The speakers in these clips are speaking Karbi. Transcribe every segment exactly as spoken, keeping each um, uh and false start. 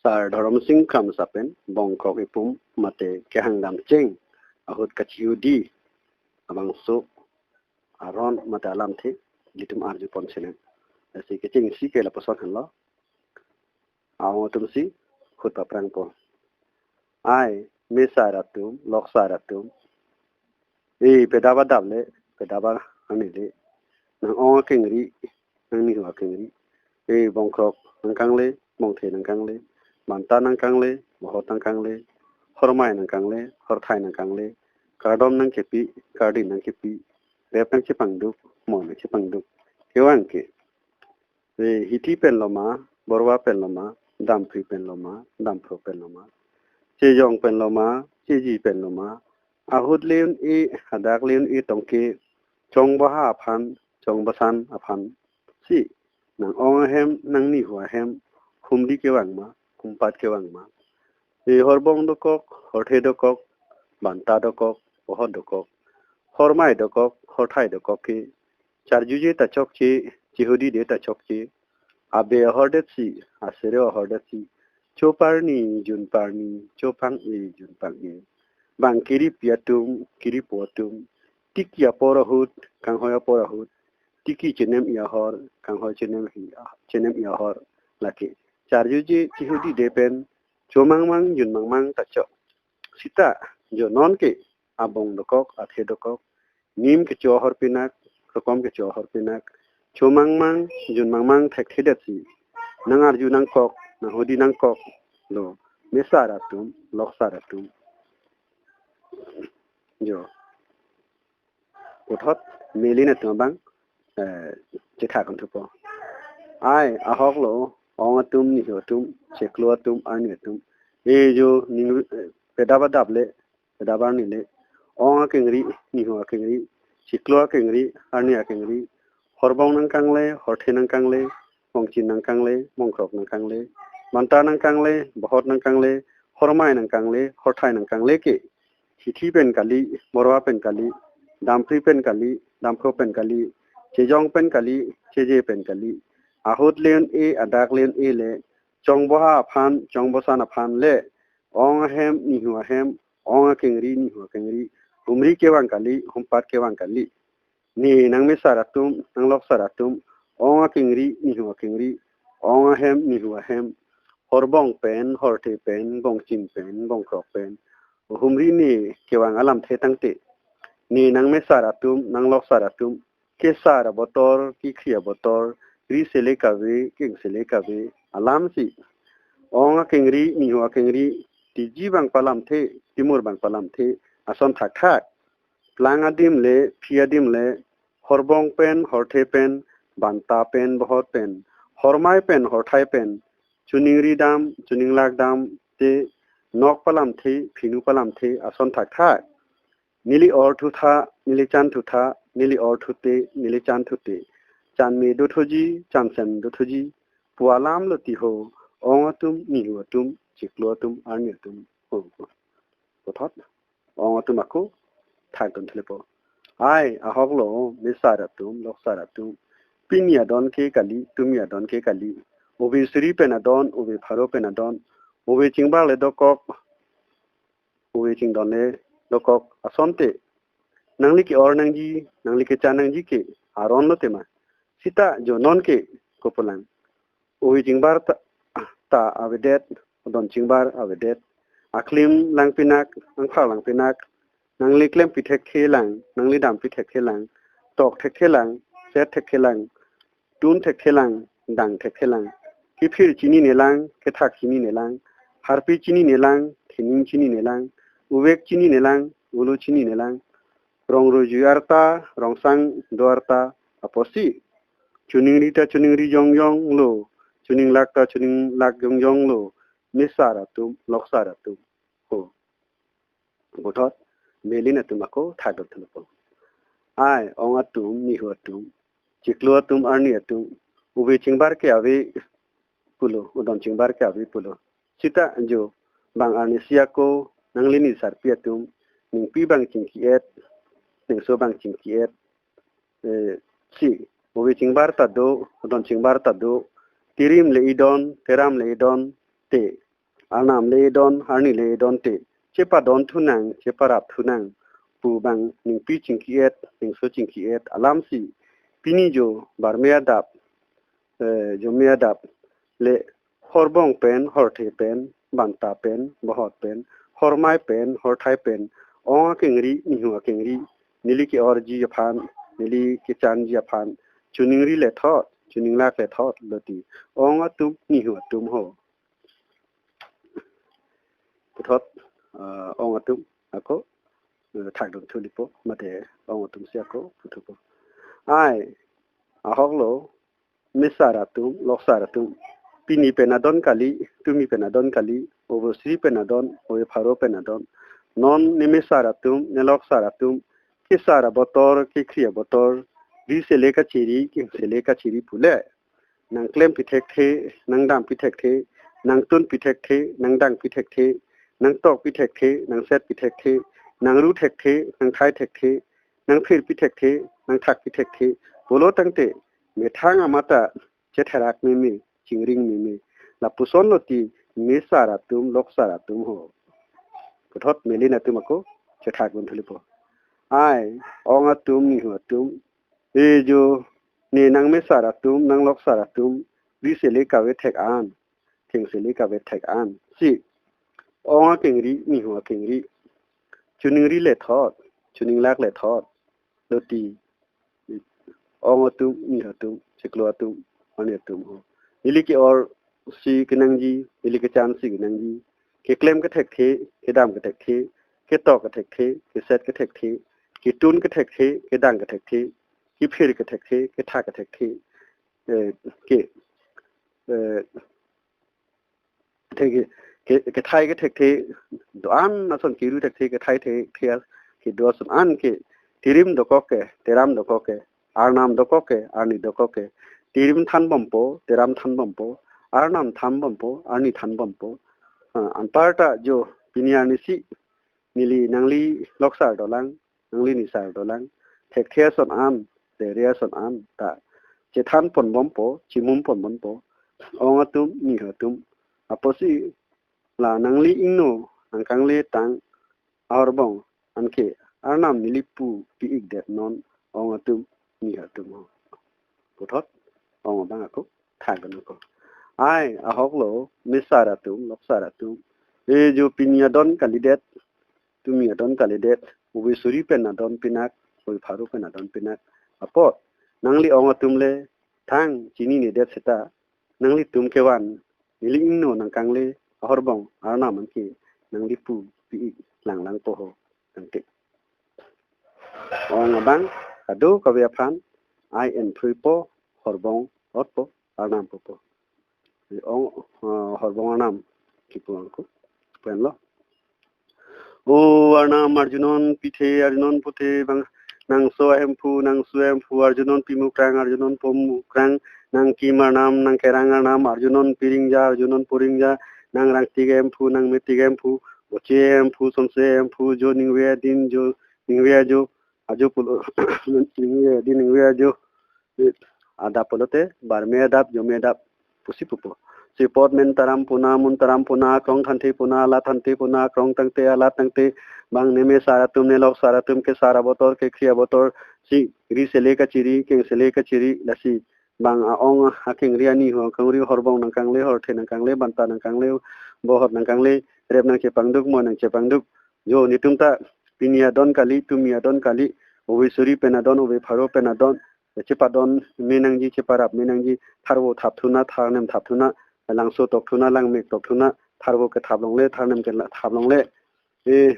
Sar Dhorom Sing Kramsa pen Bongkrok Ipum mate Kehang Damcheng ahut kachihudi abangso aron mate alamthe ilitum arjupon sinem. Lasi kechengsi ke lapuson henlo. Aong atumsi hut paphrangpo. Ai, mesar atum, loksar atum. E, pedap adap le, pedap arni le. Nang-ong akengri, nangnihu akengri. E, bongkrok nangkangle, bongthe nangkangle, banta nangkangle, bohot nangkangle, hormai nangkangle, horthai nangkangle, kardom nangkepi, kardi nangkepi, rep nangchepangduk, mo nangchepangduk. Kevang ke. E, hithi pen loma, borwa pen loma, damphri pen loma, damphro pen loma, chejong pen loma, cheji pen loma, ahut le un-e, adak le un-e tong ke, chongboha aphan, chongbosan aphan si, nang-ong ahem, nangnihu ahem, humri kevang ma, humpat kevang ma. E, horbong dokok, horthe dokok, banta dokok, bohot dokok, hormai dokok, horthai dokok ke, charjuje ta chokche, chihudide ta chokche, abe ahordetsi, asere ahordetsi, choparni, junparni, chophang-e, junphang-e. Bang kiripi atum, kiripo atum, tiki apor ahut, kanghoi apor ahut, tiki chenem-i ahor, kanghoi chenem-i, chenem-i ahor, lake. Charjuje chihudide pen, chomangmang, junmangmang ta chok. Sita, jo non ke, abong dokok, athe dokok, nim kecho ahor pinak, rokom kecho ahor pinak, chomangmang, junmangmang thekthedetsi, nangarju nangkok, nanghudi nangkok, lo, mesar atum, loksar atum. Jo. Puthot, melin atum abang, eh, chethak thupo. Ai, ahok lo, ong atum, nihu atum, chiklo atum, arni atum. E jo, ning, eh, pedap adap le, pedap arni le. Ong akengri, nihu akengri, chiklo akengri, arni akengri. Horbong nangkangle, horthe nangkangle, bongchin nangkangle, bongkrok nangkangle, banta nangkangle, bohot nangkangle, hormai nangkangle, horthai nangkangle ke. Hithi pen kali, borwa pen kali, damphri pen kali, damphro pen kali, chejong pen kali, cheje pen kali. Ahut le un-e, adak le un-e le, chongboha aphan, chongbosan aphan le, ong ahem, nihu ahem, ong akengri, nihu akengri, humri kevang kali, humpat kevang kali. Ne nangmesar atum, nangloksar atum, ong akengri, nihu akengri, ong ahem, nihu ahem, horbong pen, horthe pen, bongchin pen, bongkrok pen, humri ne kevang alamthe tangte. Ne nangmesar atum, nangloksar atum, kesar abotor, kekhri abotor, ri sele kave, keng sele kave, alamsi. Ong akengri, nihu akengri, tiji bang palamthe, timur bang palamthe, ason thakthak. Plang adim le, phi adim le, horbong pen, horthe pen, banta pen, bohot pen, hormai pen, horthai pen, choningri dam, choninglak dam, te nok palamthe, phinu palamthe, ason thakthak. Neli or thutha, neli chan thutha, neli or thute, neli chan thute. Chan me dothuji, chan sen dothuji, pu alam lo ti ho, ong atum, nihu atum, chiklo atum, arni atum. Ho, ho. Puthot, ong atum ako, thakdun thulepo. Ai, ahok lo, mesar atum, loksar atum. Pini adon ke kali, tumi adon ke kali. Ove suri pen adon, ove pharo pen adon. Ove chingbar le dokok, ove chingdon le dokok. Asonte, nangli ke-or nangji, nangli kechan nangji ke, aron lo tema. Sita jo non ke, kopolang. Ove chingbar ta, ta avedet, odon chingbar avedet. Aklim lang pinak, angphar lang pinak, nangli klempi thekthe lang, nangli dampi thekthe lang, tok thekthe lang, set thekthe lang, tun thekthe lang, dang thekthe lang. Kiphir chinine lang, kethak chinine lang, harpi chinine lang, thening chinine lang, uvek chinine lang, ulu chinine lang. Rong rojui arta, rongsang do arta, apotsi. Choningri ta choningri jongjong lo, choninglak ta choninglak jongjong lo, mesar atum, loksar atum. Ho. Puthot, melin atum ako, thakdun thulepo. Ai, ong atum, nihu atum, chiklo atum, arni atum, ove chingbar ke ave pulo, odon chingbar ke ave pulo. Sita jo, bang arnisi ako, nangli ne sarpi atum, ningpi bang chingki-et, ningso bang chingki-et, eh, si, ove chingbar ta do, odon chingbar ta do, tirim le idon, teram le idon, te, Arnam le don, arni le don te, chepadon thunang, cheparap thunang pu bang ningpi chingki-et, ningso chingki-et alamsi pini jo barme adap, eh, jome adap le horbong pen, horthe pen, banta pen, bohot pen, hormai pen, horthai pen, ong akengri, nihu akengri, neli ke-orji aphan, neli kechanji aphan choningri lethot, choninglak lethot lo ti, ong atum, nihu atum ho. Puthot, ah, ong atum ako, eh, thakdun thulipo, mate ong atum si ako puthupo. Ai, ahoklo, mesar atum, loksar atum, pini pen adon kali, tumi pen adon kali, ove suri pen adon, ove pharo pen adon. Non ne mesar atum, ne loksar atum, kesar abotor, kekhri abotor, ri sele kachiri, keng sele kachiri pule, nang klem pithekthe, nang dam pithekthe, nang tun pithekthe, nang dang pithekthe, nang tok pithekthe, nang set pithekthe, nang ru thekthe, nang thai thekthe, nang phir pithekthe, nang thak pithekthe pulo tangte, methang amata chetherak meme, chingring meme. Lapuson lo ti mesar atum, loksar atum ho. Puthot melin atum ako chethakdun thulipo. Ai, ong atum, nihu atum, e jo, ne nang mesar atum, nang loksar atum, ri sele kave thek an, theng sele kave thek an si, ong akengri, nihu akengri, choningri lethot, choninglak lethot lo ti, ong atum, nihu atum, chiklo atum, arni atum ho. Neli ke-orsi kenangji, neli kechansi kenangji, keklem kethekthe, kedam kethekthe, ketok kethekthe, keset kethekthe, ketun kethekthe, kedang kethekthe, kephir kethekthe, kethak kethekthe, eh, ke, eh, thek-, ke, kethai kethekthe, do-an ason keru thekthe, kethai thekthe, kedo ason an ke, tirim dokok ke, teram dokok ke, arnam dokok ke, arni dokok ke, tirim thanbompo, teram thanbompo, arnam thanbompo, arni thanbompo. Ah, anparta jo pini arnisi, neli nangli loksar dolang, nangli nesar dolang, thekthe ason an, dere ason an ta chethan ponbompo, chimum ponbompo, ong atum, nihu atum. Apotsi la nangli ingno nangkangle tang ahorbong anke arnam neli pu pi-ik det non, ong atum, nihu atum ho. Puthot ong abang ako thakdun ako. Ai, ahoklo, mesar atum, loksar atum, e jo pini adon kalidet, tumi adon kalidet, ove suri pen adon pinak, ove pharo pen adon pinak. Apot nangli ong atum le thang chininedet seta, nanglitum kevan, neli ingno nangkangle ahorbong arnam anke nangli pu pi-ik langlangpo ho tangte. Ong abang kadokave aphan, ai, en phruipo, horbong otpo, arnam popo. Ong, ah, horbong arnam kipu angko. Pen lo. O arnam arjunon pithe, arjunon puthe, bang nangso ahemphu, nangso ahemphu, arjunon pimukrang, arjunon pomukrang, nangkim arnam, nangkerang arnam, arjunon piringja, arjunon poringja, nangrangtik ahemphu, nangmetik ahemphu, boche ahemphu, sonse ahemphu, jo ningve adin, jo ningve ajo, ajo pulo, ningve adin, ningve ajo, adap pulote, barme adap, jome adap pusi pupo. Sipot men taram puna, mun taram puna, krong thanthe puna, alat thanthe puna, krong tangte, alat tangte, bang ne mesar atum, ne loksar atum, kesar abotor, kekhri abotor si, ri sele kachiri, keng sele kachiri, lasi bang a-ong akengri, anihu akengri, horbong nangkangle, horthe nangkangle, banta nangkangle, bohot nangkangle, rep nangchepangduk, moi nangchepangduk. Jo, netum ta pini adon kali, tumi adon kali, ove suri pen adon, ove pharo pen adon, chepadon me nangji, cheparap me nangji, tharvo thap thuna, tharnem thap thuna, langso tok thuna, langmek tok thuna, tharvo kethap longle, tharnem kethap longle, e,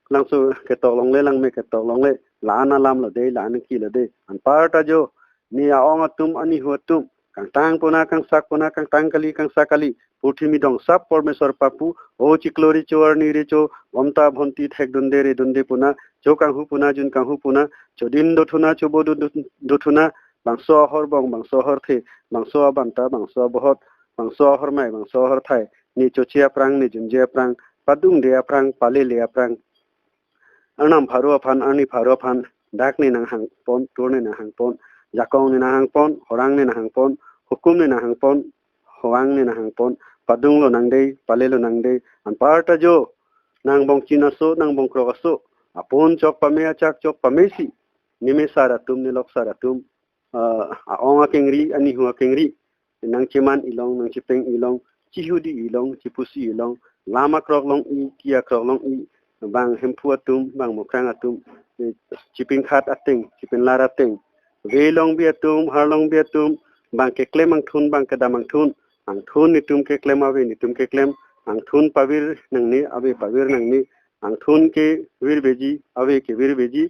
langso ketok longle, langmek ketok longle, la-an alam lo dei, la-an ki lo dei. Anparta jo, ne a-ong atum, anihu atum, kangtang puna, kangsak puna, kangtang kali, kangsak kali, purthimi dongsap Pormesor papu, o chiklo recho, arni recho, omta bhonti thekdunde redunde puna, cho kanghu puna, jun kanghu puna, chodin do thuna, chobo do, do, do thuna, bangso ahorbong, bangso ahorthe, bangso abanta, bangso abohot, bangso ahormai, bangso ahorthai, ne choche aphrang, ne junje aphrang, padungde aphrang, palele aphrang. Arnam pharo aphan, arni pharo aphan, dak ne nanghangpon, tur ne nanghangpon, jakong ne nanghangpon, horang ne nanghangpon, hukum ne nanghangpon, hoang ne nanghangpon, padunglo nangdei, palelo nangdei, anparta jo, nang bongchin aso, nang bongkrok aso, apon chok pame, achak chok pamesi, ne mesar atum, ne loksar atum, ah, a-ong akengri, anihu akengri, nangcheman ilong, nangchepeng ilong, chihudi ilong, chipusi ilong, lam akrok long-i, ki akrok long-i, bang Hemphu atum, bang Mukrang atum, eh, chipin khat ateng, chipin lar ateng, ve longbi atum, har longbi atum, bang keklem angthun, bang kedam angthun, angthun netum keklem, ave netum keklem, angthun pavir nangne, ave pavir nangne, angthun ke virveji, ave ke virveji,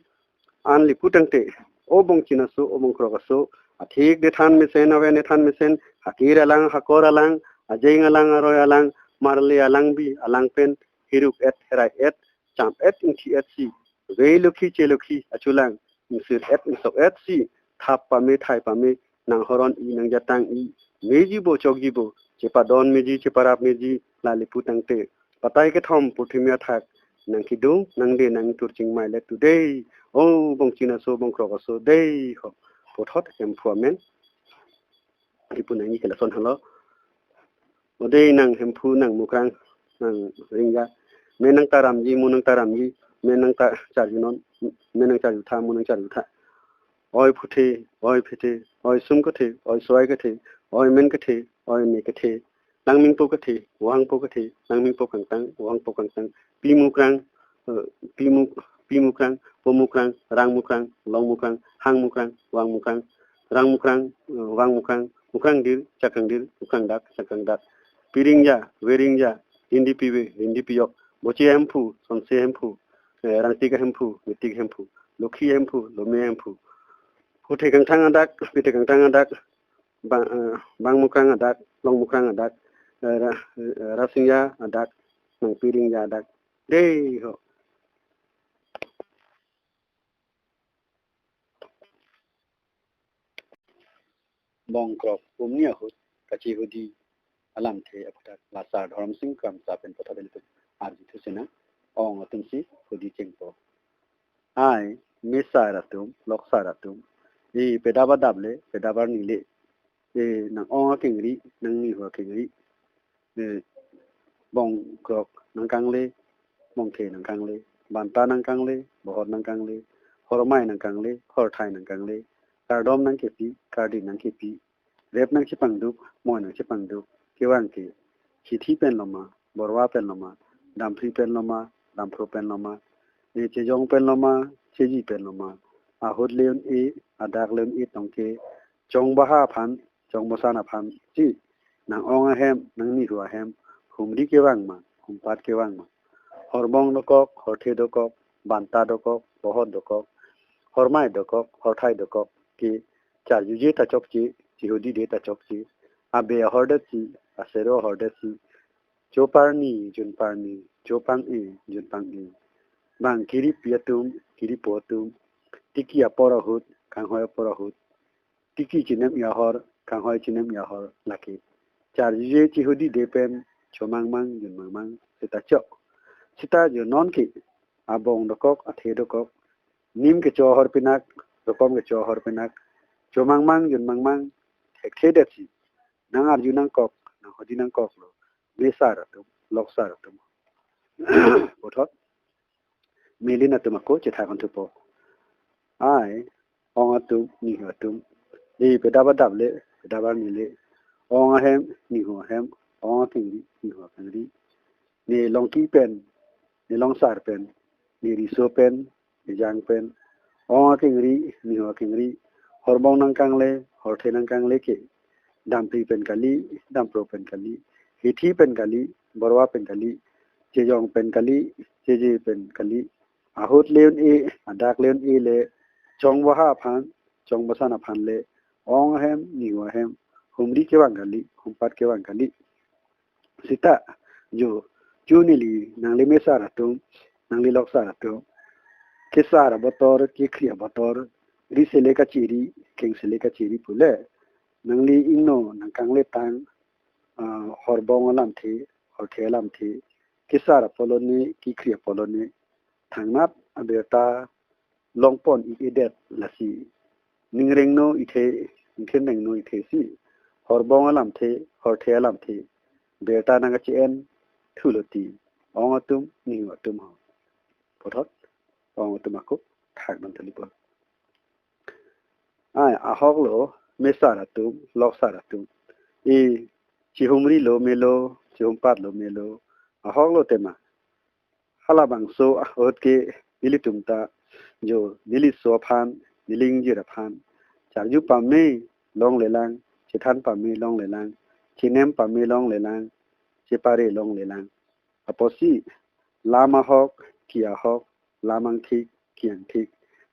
an lipu tangte, o bongchin aso, o bongkrok aso, athik dethan mesen, ave nethan mesen, hakir alang, hakor alang, ajeng alang, aroi alang, marli alangbi, alang pen, hiruk et, herai et, cham et, ingthi et si, ve lokhi che lokhi, achulang, ingsir et, ingsok et si, thap pame, thai pame, nang horon-i, nang jatang-i, meji bo, chokji bo, chepadon meji, cheparap meji, la lipu tangte, patai kethom purthimi athak, nang kidung, nangde, nang turching mai le tu dei, o bongchin aso, bongkrok aso dei, ho, puthot Hemphu amen, ipu nangji ke lason helo, o dei nang Hemphu, nang Mukrang, nang Ringja, me nang taramji, mu nang taramji, me nang ta charjunon, me nang charjutha, mu nang charjutha, oi phuthe, oi phethe, oi sum kethe, oi soi kethe, oi men kethe, oi ne kethe, nangmingpo kethe, vangpo kethe, nangmingpo kangtang, vangpo kangtang, pi Mukrang, eh, pi Muk-, pi Mukrang, po Mukrang, rang Mukrang, long Mukrang, hang Mukrang, vang Mukrang, rang Mukrang, eh, vang Mukrang, Mukrang dir, chakang dir, Mukrang dak, chakang dak, pi Ringja, ve Ringja, indi pive, indi pijok, boche Hemphu, sonse Hemphu, eh, rangtik Hemphu, metik Hemphu, lokhi Hemphu, lome Hemphu, phuthe kangtang adak, pithe kangtang adak, bang, eh, bang Mukrang adak, long Mukrang adak, eh, ra-, eh, Rasingja adak, nang pi Ringja adak, dei ho. Bongkrok pumni ahut kachihudi alamthe aphuthak lasar Dhoromsing Kramsa pen puthot ilitum arjuthu sinang, ong atumsi hudi chengpo. Ai, mesar atum, loksar atum, e pedap adap le, pedap arni le, e nang ong akengri, nang nihu akengri, e bongkrok nangkangle, bongthe nangkangle, banta nangkangle, bohot nangkangle, hormai nangkangle, horthai nangkangle, kardom nangkepi, kardi nangkepi, rep nangchepangduk, moi nangchepangduk, kevang ke, hithi pen loma, borwa pen loma, damphri pen loma, damphro pen loma, e chejong pen loma, cheji pen loma, ahut le un-e, adak le un-e tong ke, chongbaha aphan, chongbosan aphan si, nang ong ahem, nang nihu ahem, humri kevang ma, humpat kevang ma, horbong dokok, horthe dokok, banta dokok, bohot dokok, hormai dokok, horthai dokok, ke charjuje ta chokche, chihudide ta chokche, abe ahordet si, asero ahordet si, choparni, junparni, chopang-e, junpang-e, bang kiripi atum, kiripo atum, tiki apor ahut, kanghoi apor ahut, tiki chinem-i ahor, kanghoi chinem-i ahor, lake charjuje chihudide pen, chomangmang, junmangmang, seta chok. Seta jo non ke, abong dokok, athe dokok, nim kecho ahor pinak, rokom kecho ahor pinak, chomangmang, junmangmang, thekthedet si, nang arju nangkok, nang hudi nangkoklo, mesar atum, loksar atum, puthot melin atum ako chethan thupo. Ai, ong atum, nihu atum, e pedap adap le, pedap arni le, ong ahem, nihu ahem, ong akengri, nihu akengri, ne longki pen, ne longsar pen, ne riso pen, ne jang pen, ong akengri, nihu akengri, horbong nangkangle, horthe nangkangle ke, damphri pen kali, damphro pen kali, hithi pen kali, borwa pen kali, chejong pen kali, cheji pen kali, ahut le un-e, adak le un-e le, chongboha aphan, chongbosan aphan le, ong ahem, nihu ahem, humri kevang kali, humpat kevang kali. Seta, jo, chu neli, nangli mesar atum, nangli loksar atum, kesar abotor, kekhri abotor, ri sele kachiri, keng sele kachiri pule, nangli ingno, nangkangle tang, ah, horbong alamthe, horthe alamthe, kesar apolone, kekhri apolone, thangnat abirta longpon-ik-edet lasi, ningrengno ithe, ningthenrengno ithe si, horbong alamthe, horthe alamthe, birta nangkachi-en thulo ti, ong atum, nihu atum ho. Puthot ong atum ako thakdun thulipo. Ai, ahok lo, mesar atum, loksar atum. E, chihumri lo melo, chihumpet lo melo, ahok lo tema. Halabangso ahut ke nelitum ta, jo neli so aphan, neli ingjir aphan charju pame longlelang, chethan pame longlelang, chinem pame longlelang, chepare longlelang. Apotsi lam ahok, ki ahok, lam angthik, ki angthik,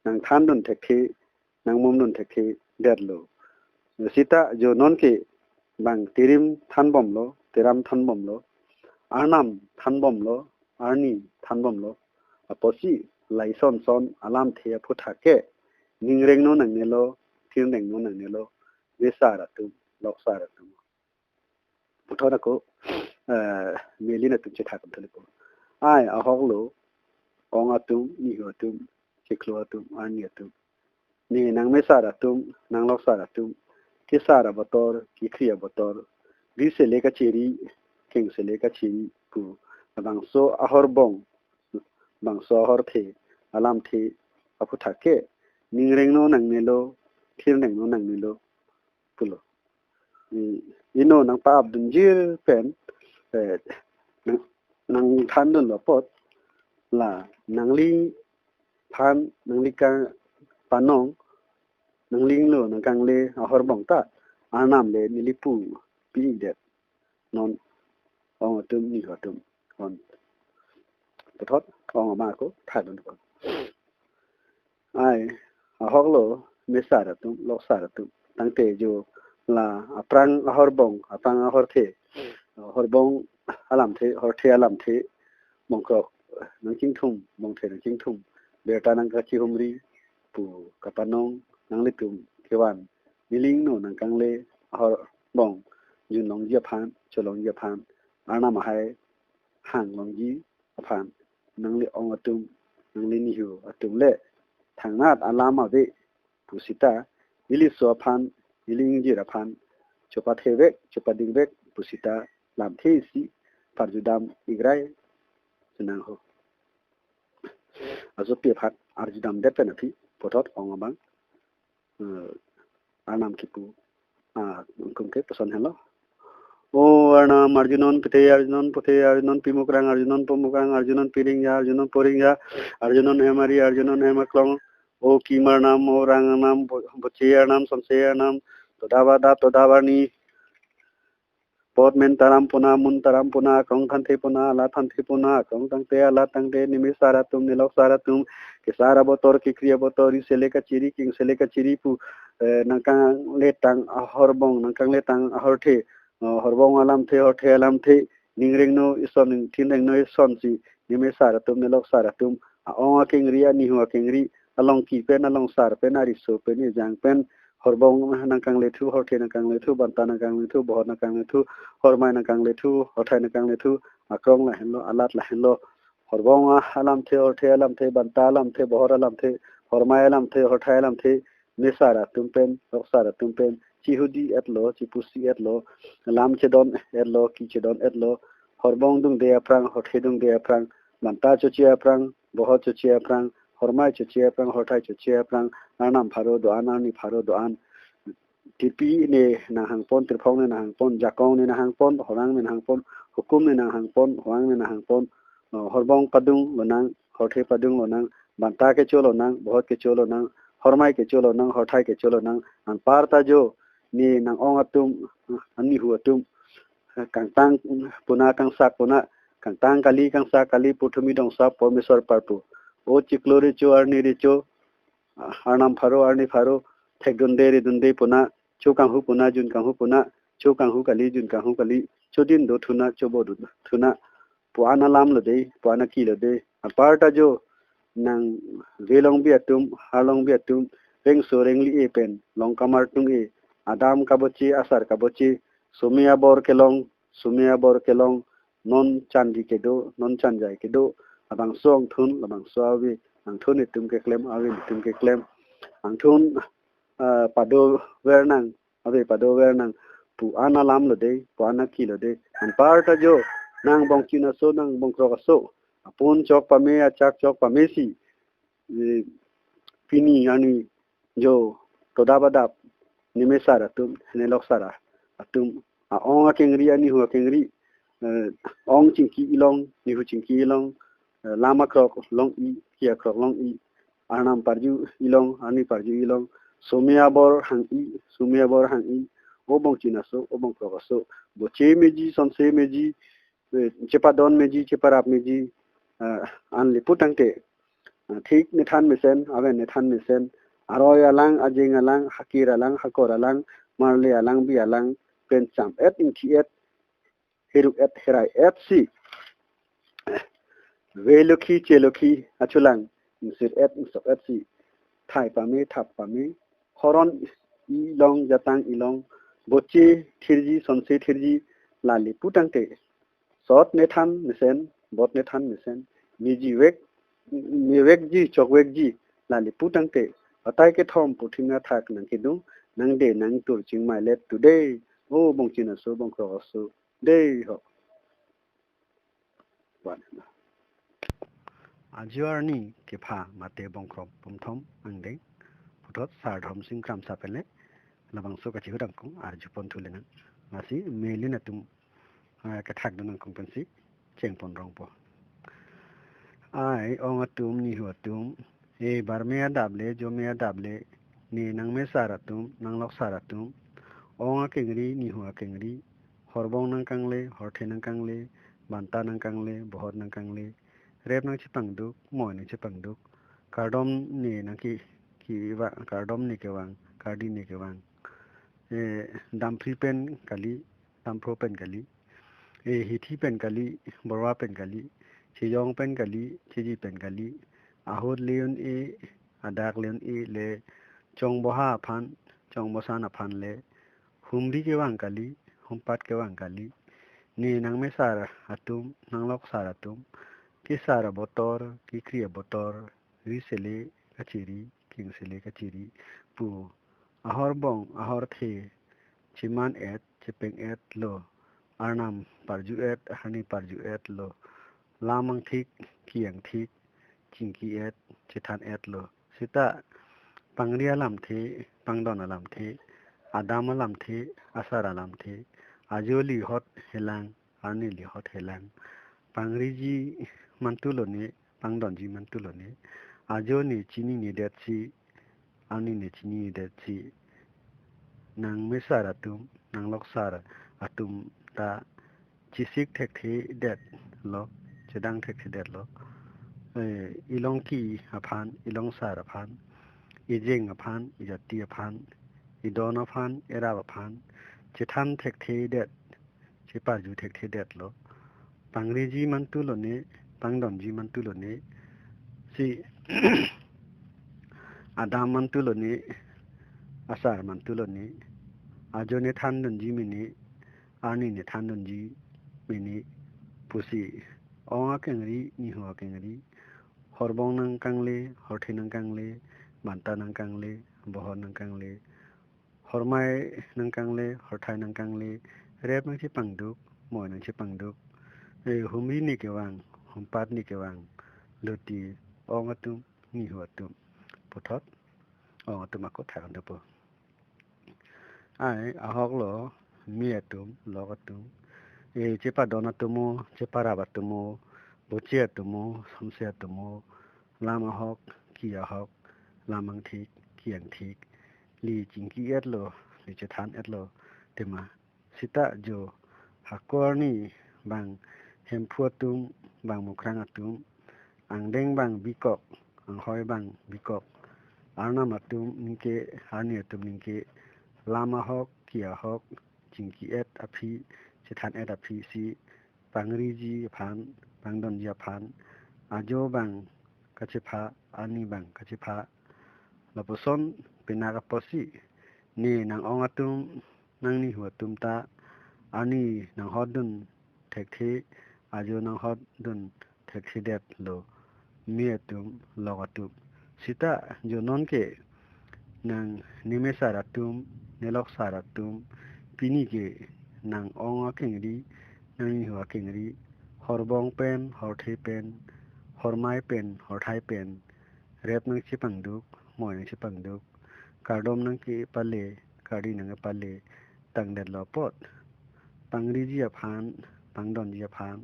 nangthandun thekthe, nangmumdun thekthe detlo. Seta jo nonke bang tirim thanbomlo, tiram thanbomlo, arnam thanbomlo, arni thanbomlo. Apotsi lason son alamthe aphuthak ke ningrengno nangnelo, thirnengno nangnelo, mesar atum, loksar atum. Puthot ako, eh, melin atum chethakdun thulipo. Ai, ahok lo, ong atum, nihu atum, chiklo atum, arni atum. Ne nangmesar atum, nangloksar atum, kesar abotor, kekhri abotor, ri sele kachiri, keng sele kachiri pu, labangso ahorbong, bangso ahorthe, alamthe aphuthak ke ningrengno nangnelo, thirnengno nangnelo pulo. Hmm, ino nangpa-apdunjir pen, eh, nang, nangthandunlo apot, la nangliphan, nangli kapanong, nanglinglo, nangkangle ahorbong ta, arnam le neli pu pi-ikdet. Non ong atum, nihu atum, on. Puthot ong ama ako thakdun thulipo. Ai, ahok lo, mesar atum, loksar atum. Tangte jo la aphrang ahorbong, aphrang ahorthe, horbong alamthe, horthe alamthe, bongkrok nangchingthum, bongthe nangchingthum, birta nangkachihumri pu kapanong nanglitum kevan, neli ingno nangkangle ahorbong junlongji aphan, cholongji aphan, arnam ahai hanglongji aphan, nangli ong atum, nangli nihu atum le thangnat alam ave pu seta, neli so aphan, neli ingjir aphan chopathevek, chopadingvek pu seta, lamthe isi parjudam-ik rai chenang ho. Ajopi aphan arjudamdet pen aphi puthot ong abang, eh, arnam kipu, ah, angkum ke puson henlo. O arnam, arjunon pethe, arjunon puthe, arjunon pimukrang, arjunon pumukrang, arjunon piringja, arjunon poringja, arjunon emari, arjunon emaklong. O kim arnam, o rang arnam, bo-, boche arnam, sonse arnam, todap adap, todap arni, pot men taram puna, mun taram puna, akrong thanthe puna, alat thanthe puna, akrong tangte, alat tangte, nemesar atum, neloksar atum, kesar abotor, kekhri abotor, ri sele kachiri, keng sele kachiri pu, eh, nangkangletang ahorbong, nangkangletang ahorthe, eh, horbong alamthe, horthe alamthe, ningrengno ison, thirnengno isonsi, nemesar atum, neloksar atum, a-ong akengri, anihu akengri, alongki pen, alongsar pen, ariso pen, ejang pen, horbong nangkanglethu, horthe nangkanglethu, banta nangkanglethu, bohor nangkanglethu, hormai nangkanglethu, horthai nangkanglethu, akrong lahenlo, alat lahenlo. Horbong alamthe, horthe alamthe, banta alamthe, bohor alamthe, hormai alamthe, horthai alamthe, mesar atum pen, loksar atum pen, chihudi-etlo, chipusi-etlo, lam chedon-etlo, ki chedon-etlo, horbong dungde aphrang, horthe dungde aphrang, banta choche aphrang, bohor choche aphrang, hormai choche aphrang, horthai choche aphrang, arnam pharo do-an, arni pharo do-an. Tipi ne nanghangpon, tirphong ne nanghangpon, jakong ne nanghangpon, horang ne nanghangpon, hukum ne nanghangpon, hoang ne nanghangpon, eh, horbong padung lonang, horthe padung lonang, banta kecho lonang, bohor kecho lonang, hormai kecho lonang, horthai kecho lonang, anparta jo ne nang-ong atum, eh, anihu atum, eh, kangtang puna, kangsak puna, kangtang kali, kangsak kali, puthumi dongsap, pormesor parpu. O chiklo recho, arni recho, arnam pharo, arni pharo, thekdunde, redunde puna, cho kanghu puna, jun kanghu puna, cho kanghu kali, jun kanghu kali, chodin dothuna, chobo dothuna, pu-an alamlo dei, pu-an akilo dei, anparta jo, nangvelongbi atum, harlongbi atum, rengso rengli-e pen, long kamartung-e, adam kaboche, asar kaboche, some abor kelong, some abor kelong, non chandi kedo, non chanjai kedo, labangso angthun, labangso ave, angthun itum keklem, ave itum keklem, angthun, ah, pado vernang, ave pado vernang, pu-an alam lo de, pu-an akhi lo de. Anparta jo, nang bongchin aso, nang bongkrok aso, apon chok pame, achak chok pame si, eh, pini arni jo todap adap, nemesar atum, neloksar atum, a-ong akengri, anihu akengri, eh, ong chingki ilong, nihu chingki ilong, eh, lam akrok long-i, ki akrok long-i, arnam parju ilong, arni parju ilong, some abor hang-i, some abor hang-i, o bongchin aso, o bongkrok aso, boche meji, sonse meji, eh, chepadon meji, cheparap meji, eh, an le pu tangte, eh, thik nethan mesen, aven nethan mesen, aroi alang, ajeng alang, hakir alang, hakor alang, marle alang, bi alang, pen cham et, ingthi et, heruk et, herai et si, velokhi chelokhi achulang, ingsir et, ingsok et si, thai pame, thap pame, horon ilong, jatang ilong, boche thirji, sonse thirji, la le pu tangte, sot nethan mesen, bot nethan mesen, meji vek, mevekji, chokvekji, la le pu tangte, batai kethom puthim athak nangkedung, nangde nangtur chingmai let today, o bongchin aso, bongkrok aso, dei ho. Wan. Ajo arni kepha mate bongkrok pumthom angdeng, puthot Sar Dhoromsing Kramsa pen le labangso kachihut angkung arjupon thu le nang. Lasi melin atum, ah, kethak dun angkung pensi chengpon rongpo. Ai, ong atum, nihu atum, e barme adap le, jome adap le, ne nangmesar atum, nangloksar atum, ong akengri, nihu akengri, horbong nangkangle, horthe nangkangle, banta nangkangle, bohor nangkangle, rep nangchepangduk, moi nangchepangduk, kardom ne nangke, kevang, kardom ne kevang, kardi ne kevang, eh, damphri pen kali, damphro pen kali, eh, hithi pen kali, borwa pen kali, chejong pen kali, cheji pen kali, ahut le un-e, adak le un-e le, chongboha aphan, chongbosan aphan le, humri kevang kali, humpat kevang kali, ne nangmesar atum, nangloksar atum, kesar abotor, kekri abotor, ri sele kachiri, king sele kachiri, pu ahorbong, ahorthe, cheman et, chepeng et lo, arnam parju et, arni parju et lo, lam angthik, ki angthik, chingki et, chethan et lo. Sita pangri alamthe, pangdon alamthe, adam alamthe, asar alamthe, ajo lihot helang, arni lihot helang. Pangriji mantu lone, pangdonji mantu lone. Ajo ne chinine detsi, arni ne chinine detsi. Nangmesar atum, nangloksar atum ta chesik thekthe det lo, chedang thekthe det lo. Eh, ilongki aphan, ilongsar aphan, ijeng aphan, ijati aphan, idon aphan, erap aphan, chethan thekthe det, cheparju thekthe det lo. Pangriji mantu lone, pangdonji mantu lone, si adam mantu lone, asar mantu lone, ajo ne thandunji mene, arni ne thandunji mene, pusi ong akengri, nihu akengri, horbong nangkangle, horthe nangkangle, banta nangkangle, bohor nangkangle, hormai nangkangle, horthai nangkangle, rep nangchepangduk, moi nangchepangduk, eh, humri ne kevang, humpat ne kevang, luti, ong atum, nihu atum, puthot, ong atum ako thakhan dopo. Ai, ahok lo, me atum, lok atum, eh, chepadon atumo, cheparap atumo, boche atumo, sonse atumo, lam ahok, ki ahok, lam angthik, ki angthik, li chingki et lo, li chethan et lo, tema. Sita jo hako arni bang Hemphu atum, bang Mukrang atum, angdeng bang bikok, anghoi bang bikok, arnam atum ningke, arni atum ningke, lam ahok, ki ahok, chingki et aphi, chethan et aphi si, pangriji aphan, pangdonji aphan, ajo bang kachepha, arni bang kachepha, lapuson penang apotsi, ne nang-ong atum, nangnihu atum ta, arni nanghotdun thekthe, ajo nanghotdun thekthe det lo, me atum, lok atum. Sita jo nonke nang nemesar atum, neloksar atum, pini ke nang ong akengri, nang nihu akengri, horbong pen, horthe pen, hormai pen, horthai pen, rep nangchepangduk, moi nangchepangduk, kardom nangkepale, kardi nangkepale, tangdetlo apot. Pangriji aphan, pangdonji aphan,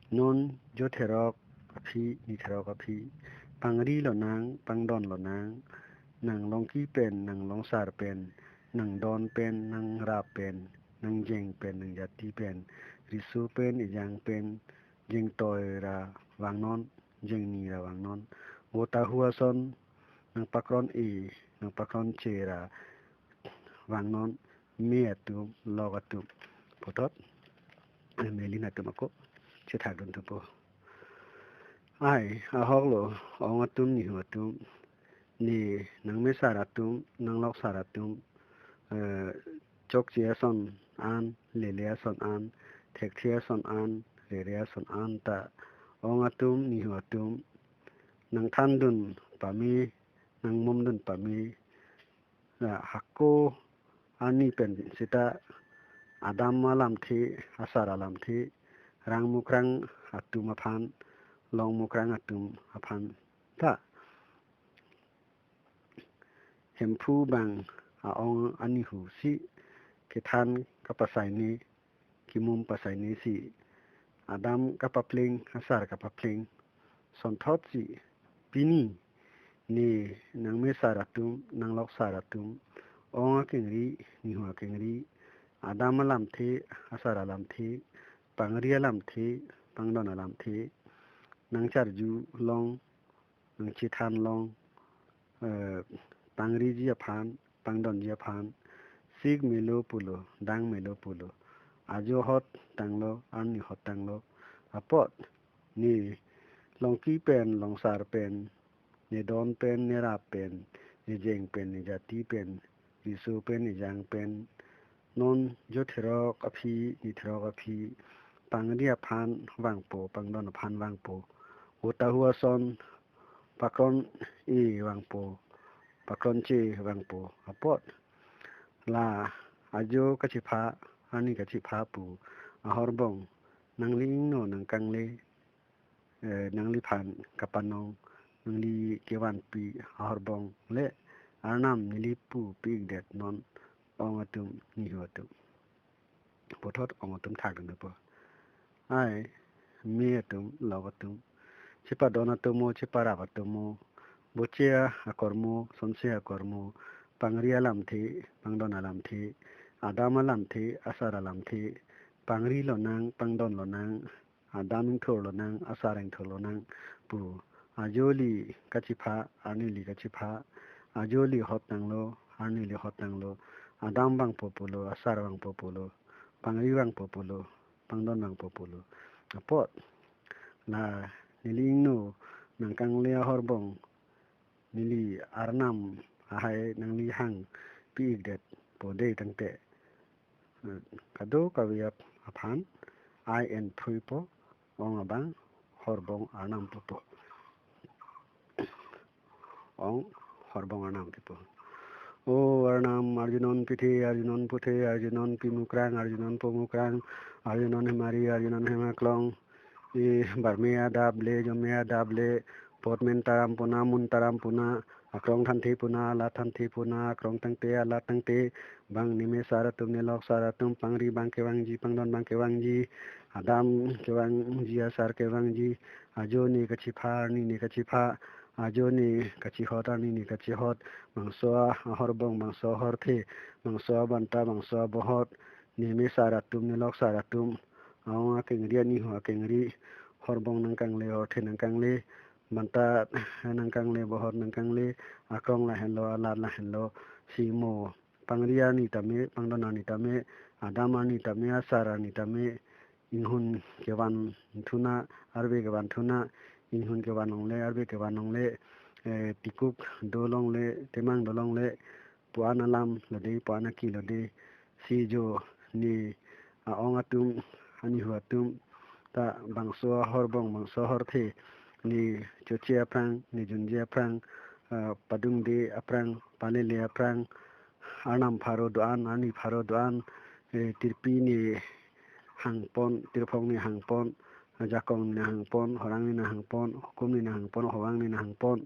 non jo therok aphi, ni therok aphi, pangri lonang, pangdon lonang, nang longki pen, nang longsar pen, nang don pen, nang rap pen, nang jeng pen, nang jati pen, riso pen, ejang pen, jengtoi ra vangnon, jengni ra vangnon. Vote ahu ason, nang pakron e, nang pakron che ra vangnon, me atum, lok atum. Puthot, eh, melin atum ako, chethak dun thupo. Ai, ahok lo, ong atum, nihu atum, ne nangmesar atum, nangloksar atum, eh, chokche ason an, lele ason an, thekthe ason an, rere ason an ta, ong atum, nihu atum, nangthandun pame, nangmumdun pame, la hako arni pen seta adam alamthe, asar alamthe, rang mukrang atum aphan, long mukrang atum aphan ta Hemphu bang a-ong anihu si kethan kapasaine, kimum pasaine si adam kapapleng, asar kapapleng. Sonthot si pini ne nangmesar atum, nangloksar atum, ong akengri, nihu akengri, adam alamthe, asar alamthe, pangri alamthe, pangdon alamthe, nangcharju long, nangchethan long, eh, pangriji aphan, pangdonji aphan, sik melo pulo, dang melo pulo. Ajo hot tanglo, arni hot tanglo. Apot, ne longki pen, longsar pen, ne don pen, ne rap pen, ne jeng pen, ne jati pen, riso pen, ejang pen, non jo therok aphi, ni therok aphi, pangri aphan vangpo, pangdon aphan vangpo. Vote ahu ason, pakron e vangpo, pakron che vangpo. Apot, la ajo kachepha, arni kachepha pu ahorbong, nangli ingno nangkangle, eh, nangliphan kapanong, nangli kevanpi ahorbong le arnam neli pu pi-ikdet non, ong atum, nihu atum. Puthot ong atum thak dun thupo. Ai, me atum, lok atum, chepadon atomo, cheparap atomo, boche akormo, sonse akormo, pangri alamthe, pangdon alamthe, adam alamthe, asar alamthe, pangri lonang, pangdon lonang, adam ingthur lonang, asar ingthur lonang pu. Ajo le kachepha, arni le kachepha, ajo le hot tanglo, arni le hot tanglo, adam vangpo pulo, asar vangpo pulo, pangri vangpo pulo, pangdon vangpo pulo. Apot, la neli ingno nangkangle ahorbong, neli arnam ahai nangli hang pi-ikdetpo dei tangte, eh, kadokave ap-, aphan ai en phuipo, ong abang horbong arnam pupo. Ong horbong arnam pupo. O arnam, arjunon pithe, arjunon puthe, arjunon pimukrang, arjunon pomukrang, arjunon hemari, arjunon hemaklong, e, barme adap le, jome adap le, pot men taram puna, mun taram puna, akrong thanthe puna, alat thanthe puna, akrong tangte, alat tangte, bang nemesar atum, neloksar atum, pangri bang kevangji, pangdon bang kevangji, adam kevangji, asar kevangji, ajo ne kachepha, arni ne kachepha, ajo ne kachehot, arni ne kachehot, bangso ahorbong, bangso ahorthe, bangso abanta, bangso abohot, nemesar atum, neloksar atum, ong akengri, anihu akengri, horbong nangkangle, horthe nangkangle, banta nangkangle, bohot nangkangle, akrong lahenlo, alat lahenlo, si mo pangri arni tame, pangdon arni tame, adam arni tame, asar arni tame, inghun kevan thuna, arve kevan thuna, inghun kevan longle, arve kevan longle, eh, tikuk do longle, temang do longle, pu-an alam lo dei, pu-an aki lo dei, si jo ne a-ong atum, anihu atum ta bangso ahorbong, bangso ahorthe, ne choche aphrang, ne junje aphrang, ah, padungde aphrang, palele aphrang, arnam pharo do-an, arni pharo do-an, eh, tirpi ne hangpon, tirphong ne hangpon, ajakong ne hangpon, horang ne hangpon, hukum ne hangpon, howang ne hangpon,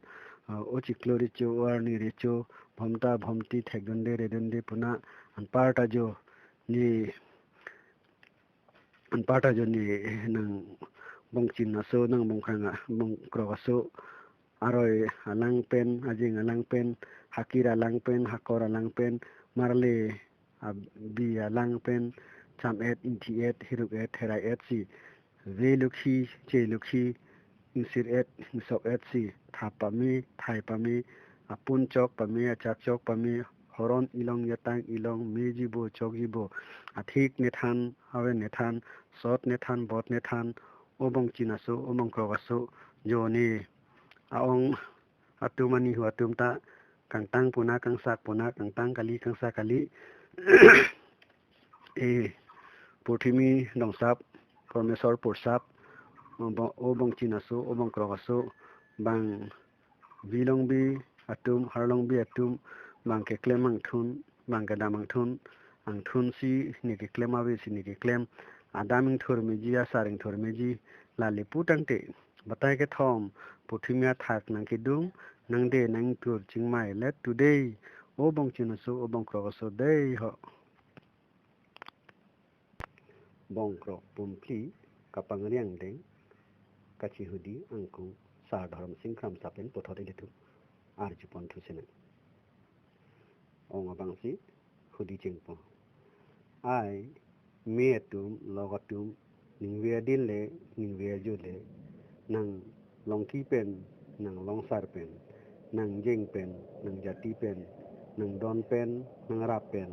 eh, o chiklo recho, o arni recho, bhomta bhomti thekdunde redunde puna anparta jo ne, anparta jo ne nangbongchin aso, nangbongkrang a-, bongkrok aso, aroi alang pen, ajing alang pen, hakir alang pen, hakor alang pen, marle abi alang pen, cham-et, ingthi-et, hiruk-et, herai-et si, velukhi, chelukhi, ingsir-et, ingsok-et si, thap pame, thai pame, apun chok pame, achak chok pame, horon ilong, yatang ilong, mejibo, chokjibo, athik nethan, aven nethan, sot nethan, bot nethan, o bongchin aso, o bongkrok aso, jo ne a-ong atum, anihu atum ta kangtang puna, kangsak puna, kangtang kali, kangsak kali. E, purthimi dongsap, Parmesor pursap, o bo-, o bongchin aso, o bongkrok aso, bang vilongbi atum, harlongbi atum, bang keklem angthun, bang kedam angthun, angthun si ne keklem, ave si ne keklem, adam ingthur meji, asar ingthur meji, lale pu tangte, batai kethom, purthimi athak nangkedung, nangde nangtur chingmai let today, o bongchin aso, o bongkrok aso dei ho. Bongkrok pumphli kapangriang deng, kachihudi angkung Sar Dhorom Sing Kramsa pen puthot ilitum arjupon thusinang. Ong abangsi hudi chingpo. Ai, me atum, lok atum, ningve adin le, ningve ajo le, nang longki pen, nang longsar pen, nang jeng pen, nang jati pen, nang don pen, nang rap pen,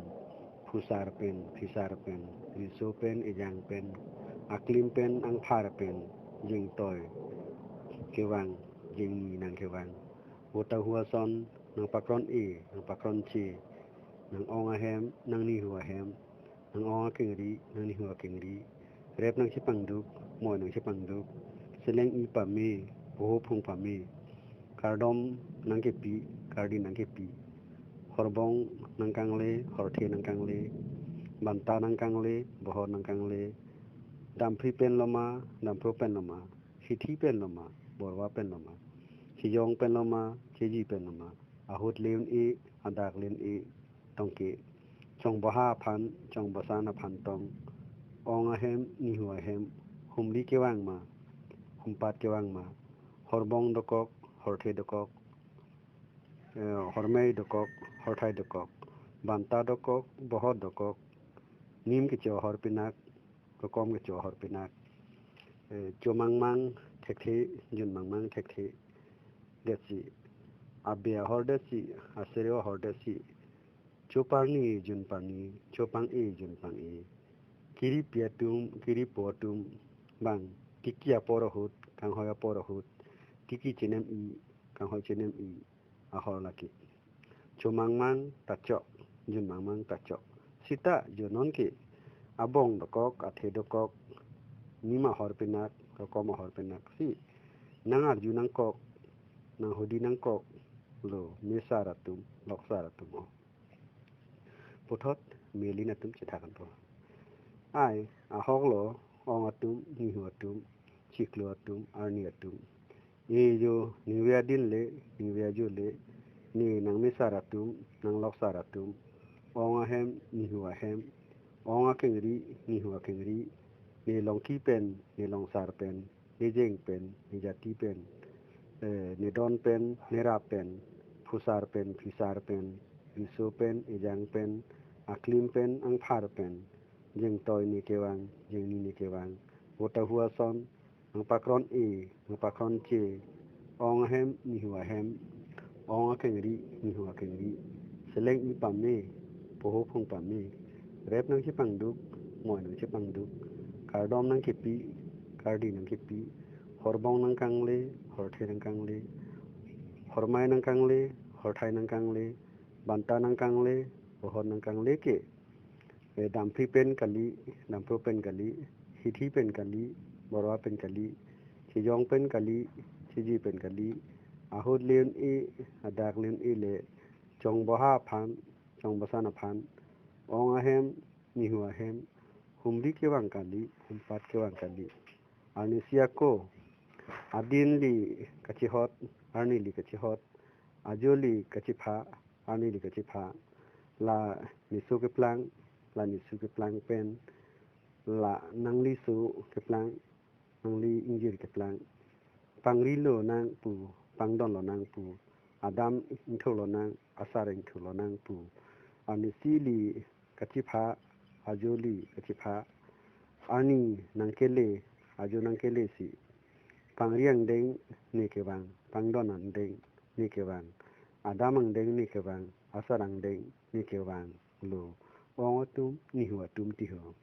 phusar pen, phisar pen, riso pen, ejang pen, aklim pen, angphar pen, jengtoi kevang, jengni nangkevang. Vota hua son, nangpakron-e, nangpakron-che, nang-ong ahem, nangnihu ahem, nang-ong akengri, nangnihu akengri, rep nangchepangduk, moi nangchepangduk, seleng-i pame, poho phung pame, kardom nangkepi, kardi nangkepi, horbong nangkangle, horthe nangkangle, banta nangkangle, bohor nangkangle, damphri pen loma, damphro pen loma, hithi pen loma, borwa pen loma, chejong pen loma, cheji pen loma, ahut le un-e, adak le un-e, tongke, chongboha aphan, chongbosan aphan tong, ong ahem, nihu ahem, humri kevang ma, humpat kevang ma, horbong dokok, horthe dokok, eh, hormei dokok, horthai dokok, banta dokok, bohor dokok, nim kecho ahor pinak, rokom kecho ahor pinak, eh, chomangmang thekthe, junmangmang thekthe detsi, abe ahor detsi, asereo ahor detsi, choparni junparni, chopang-e junpang-e, kiripi atum, kiripo atum, bang, tiki apor ahut, kanghoi apor ahut, tiki chenem-i, kanghoi chenem-i, ahor lake. Chomangmang ta chok, junmangmang ta chok. Sita jo nonke abong dokok, athe dokok, nim ahor pinak, rokom ahor pinak si nangarju nangkok, nanghudi nangkok lo, mesar atum, loksar atum o. Puthot me lin atum chethan po. Ai, ahok lo, ong atum, nihu atum, chiklo atum, arni atum. E jo, ningve adin le, ningve ajo le, ne nangmesar atum, nangloksar atum, ong ahem, nihu ahem, ong akengri, nihu akengri, ne longki pen, ne longsar pen, ne jeng pen, ne jati pen, eh, ne don pen, ne rap pen, phusar pen, phisar pen, riso pen, ejang pen, aklim pen, angphar pen, jengtoi ne kevang, jengni ne kevang, vota hua son, nangpakron-e, nangpakron-che, ong ahem, nihu ahem, ong akengri, nihu akengri, seleng-i pame, poho phung pame, rep nangchepangduk, moi nangchepangduk, kardom nangkepi, kardi nangkepi, horbong nangkangle, horthe nangkangle, hormei nangkangle, horthai nangkangle, banta nangkangle, bohor nangkangle ke, eh, damphri pen kali, damphro pen kali, hithi pen kali, borwa pen kali, chejong pen kali, cheji pen kali, ahut le un-e, adak le un-e le, chongboha aphan, chongbosan aphan, ong ahem, nihu ahem, humri kevang kali, humpat kevang kali. Arnisi ako, adin li kachihot, arni li kachihot, ajo li kachipha, arni li kachipha. La niso keplang, la niso keplang pen, la nangliso keplang, nangli ingjir keplang. Pangri lonang pu, pangdon lonang pu, adam ingthur lonang, asar ingthur lonang pu. Arnisi li kachipha, ajo li kachipha. Arni nangkele, ajo nangkele si. Pangri angdeng ne kevang, pangdon angdeng ne kevang. Adam angdeng ne kevang, asar angdeng ne kevang lo. Ong atum, nihu atum tiho.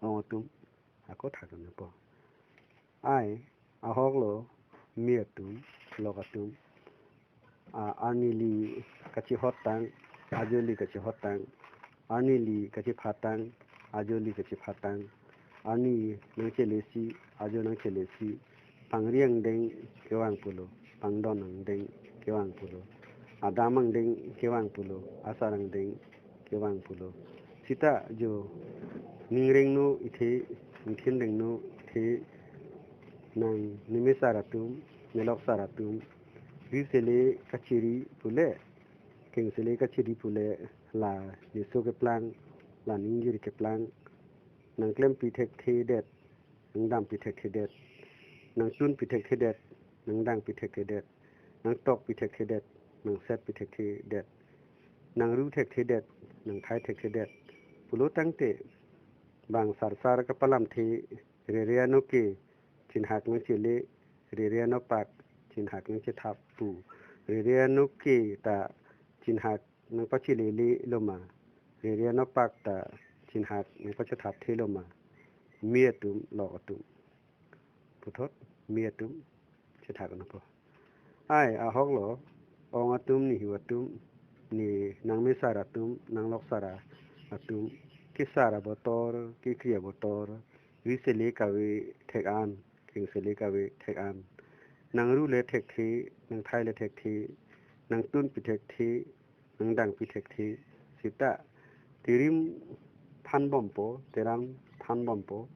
Ong atum, ako thakdunpo. Ai, ahok lo, me atum, lok atum. A, arni li kachihot tang, ajo li kachihot tang. Arni li kachipha tang, ajo li kachipha tang. Arni nangchelesi, ajo nangchelesi. Pangri angdeng kevang pulo, pangdon angdeng kevang pulo. Adam angdeng kevang pulo, asar angdeng kevang pulo. Sita jo ningrengno ithe, ningthinrengno ithe, nang nimesar atum, neloksar atum, ri sele kachiri pule, keng sele kachiri pule, la niso keplang, la ningjir keplang, nangklempi thekthedet, nangdampi thekthedet, nangtunpi thekthedet, nangdangpi thekthedet, nangtokpi thekthedet, nangsetpi thekthedet, nangru thekthedet, nangthai thekthedet. Pulo tangte, bang sarsar kapalamthe, rere anoke, chinghak nangchele, rere anopak, chinghak nangchethap pu. Rere anoke ta, chinghak nangpachelele loma, rere anopak ta chinghak nangpachethapthe loma, me atum, lok atum. Puthot, me atum, chethak nangpo. Ai, ahok lo, ong atum, nihu atum, ne nangmesar atum, nangloksar atum, kesar abotor, kekri abotor, ri sele kave thek an, keng sele kave thek an. Nangru le thekthe, nangthai le thekthe, nangtunpi thekthe, nangdangpi thekthe. Sita, tirim thanbompo, teram thanbompo,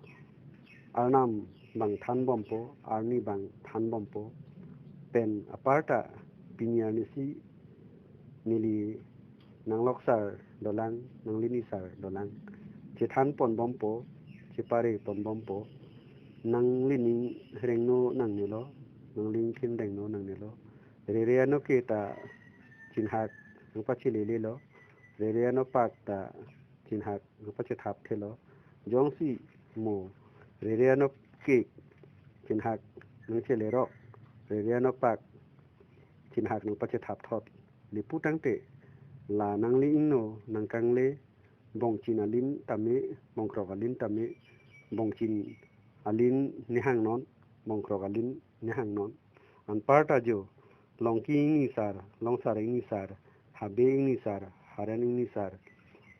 arnam bang thanbompo, arni bang thanbompo. Pen aparta pini arnisi neli nangloksar dolang, nanglinisar dolang. Chethanponbompo, chepareponbompo. Nangli ningrengno nangnelo, nangli ningthinrengno nangnelo. Rere anoke ta chinghak nangpachelelelo. Rere anopak ta chinghak nangpachethapthelo. Jongsi mo rere anoke chinghak nangchelerok, rere anopak chinghak nangpachethapthot. Lapu tangte, la nangli ingno nangkangle, bongchin alin tame, bongkrok alin tame, bongchin alin nehangnon, bongkrok alin nehangnon. Anparta jo, Longki ingnisar, Longsar ingnisar, Habe ingnisar, Haren ingnisar,